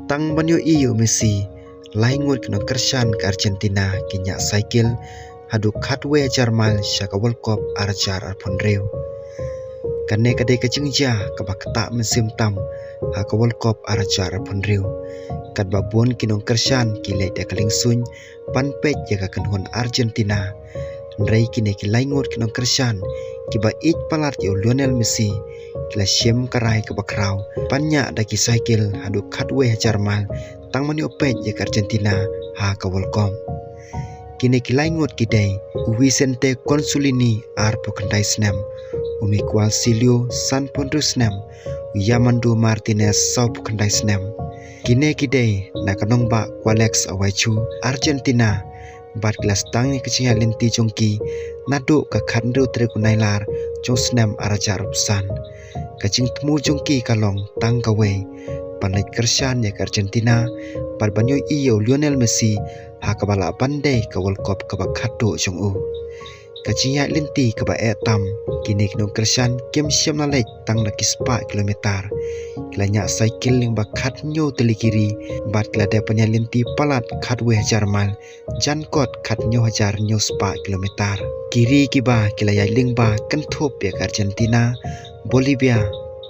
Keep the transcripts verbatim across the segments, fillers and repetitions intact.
Tang ban ïohi ïa u Messi, lai ngut ki nongkyrshan ka Argentina ki ñiah cycle haduh khatwei hajar mile sha ka World Cup ar hajar arphew hynriew. Kane ka dei ka jingjia kaba ktah mynsiem tam ha ka World Cup ar hajar arphew hynriew, katba bun ki nongkyrshan ki leit da ka liengsuiñ ban peit ïa ka kynhun Argentina. Hynrei kine ki lai ngut ki nongkyrshan kiba ïeit palat ïa u Lionel Messi ki la shim ka rai kaba khraw ban ñiah da ki cycle haduh khatwei hajar mile tang ban ïoh peit ïa ka Argentina ha ka World Cup. Kine ki lai ngut ki dei u Vicente Consolini, arphew khyndai snem, u Miquel Silio, sanphew hynriew snem, u Yamandou Martinez, sawphew khyndai snem. Kine ki dei na ka nongbah Gualeguaychú, Argentina, bad ki la sdang ïa ka jingïaid lynti jong ki naduh ka khathynriew tarik u Nailar jong u snem ar hajar arphew san. Ka jingthmu jong ki ka long tang kawei, ban leit kyrshan ïa ka Argentina bad ban ïohi ïa u Lionel Messi ha kaba lah ban dei ka World Cup kaba khatduh jong u. Ka jingïaid lynti kaba eh tam, kine ki nongkyrshan kim shym la leit tang da ki spah kilometer. Ki la ñiah cycle lyngba khathynñiew tylli ki ri bad ki la dep ban ïaid lynti palat khatwei hajar mile, jan kot khathynñiew hajar hynñiew spah kilometer. Ki ri kiba ki la ïaid lyngba kynthup ïa ka Argentina, Bolivia,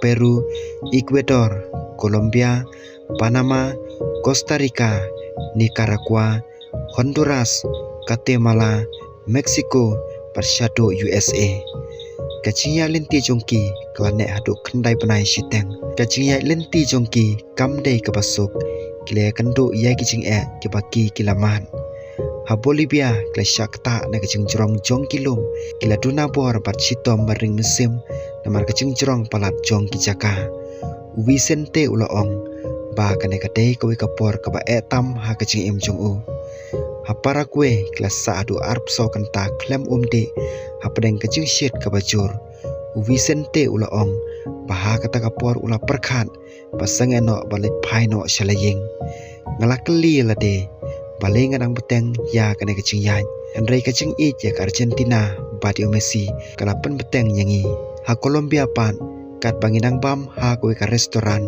Peru, Ecuador, Colombia, Panama, Costa Rica, Nicaragua, Honduras, Guatemala, Mexico, bad shaduh U S A. Ka jingïaid lynti jong ki ka la neh haduh khyndai bnai shiteng. Ka jingïaid lynti jong ki kam dei kaba suk, ki la ïakynduh ïa ki jingeh kiba ki ki la mad. Ha Bolivia ki la shah ktah na ka jingjrong jong ki lum, ki la duna bor bad shitom bad ring mynsiem namar ka jingjrong palat jong ki jaka. U Vicente u la ong ba kane ka dei kawei ka por kaba eh tam ha ka jingim jong u. Ha Paraguay ki la sah haduh arphew saw kynta khlem um dih hapdeng ka jingshit kaba jur. U Vicente u la ong ba ha kata ka por u la pyrkhat ba sangeh noh ban leit phai noh sha la ïing. Nga la kylli ïa lade balei nga dang bteng ïa kane ka jingïaid, hynrei ka jingïeit ïa ka Argentina bad ïa u Messi ka la pynbteng ïa ngi. Ha Colombia pat, katba ngi dang bam ha kawei ka restaurant,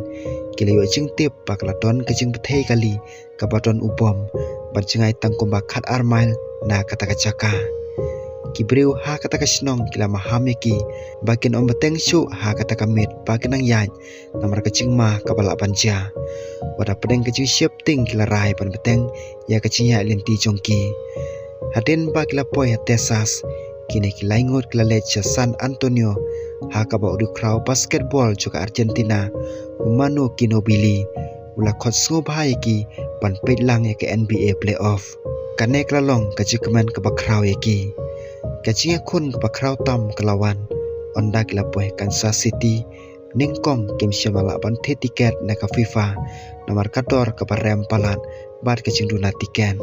ki la ïoh jingtip ba ka la don ka jingbthei kali kaba don u bom, bad jngai tang kumba khatar mile na kata ka jaka. Ki briew ha kata ka shnong ki la maham ïa ki ba kin ym bteng shuh ha kata ka miet ba kin nang ïaid, namar ka jingma kaba lah ban jia. Wat hapdeng ka jingsheptieng ki la rai ban bteng ïa ka jingïaid lynti jong ki. Hadien ba ki la poi ha Texas, kine ki lai ngut ki la leit sha San Antonio, ha kaba u dkhraw basketball jong ka Argentina, u Manu Ginobili, u la khot sngewbha ïa ki ban peit lang ïa ka N B A playoff. Kane ka la long ka jingkmen kaba khraw ïa ki. Ka jingïakhun kaba khraw tam ka la wan ynda ki la poi ha Kansas City, nyngkong kim shym la lah ban thied tiket na ka FIFA namar ka dor kaba rem palat bad ka jingduna tiket.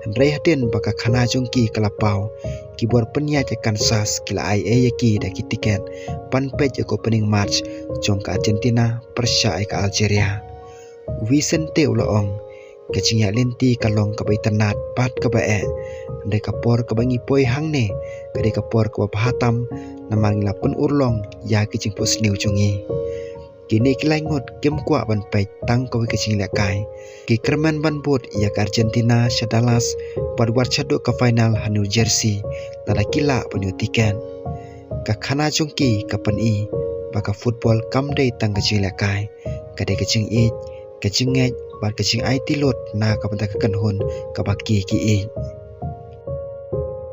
Hynrei hadien ba ka khana jong ki ka la paw, ki bor pynïaid ha Kansas ki la ai ei ïa ki da ki tiket ban peit ïa ka opening match jong ka Argentina pyrshah ïa ka Algeria. U Vicente u la ong, ka jingïaid lynti ka long kaba itynnad bad kaba eh. Hynrei ka por kaba ngi poi hangne ka dei ka por kaba bha tam namar ngi la pynurlong ïa ki jingphohsniew jong ngi. Kine ki lai ngut kim kwah ban peit tang kawei ka jinglehkai. Ki kyrmen ban bud ïa ka Argentina sha Dallas bad wat shaduh ka final ha New Jersey lada ki lah ban ïoh tiket. Ka khana jong ki ka pyni ba ka football kam dei tang ka jinglehkai, ka dei ka jingïeit, ka jingngeit bad ka jingaiti lut na ka bynta ka kynhun kaba ki ki ïeit.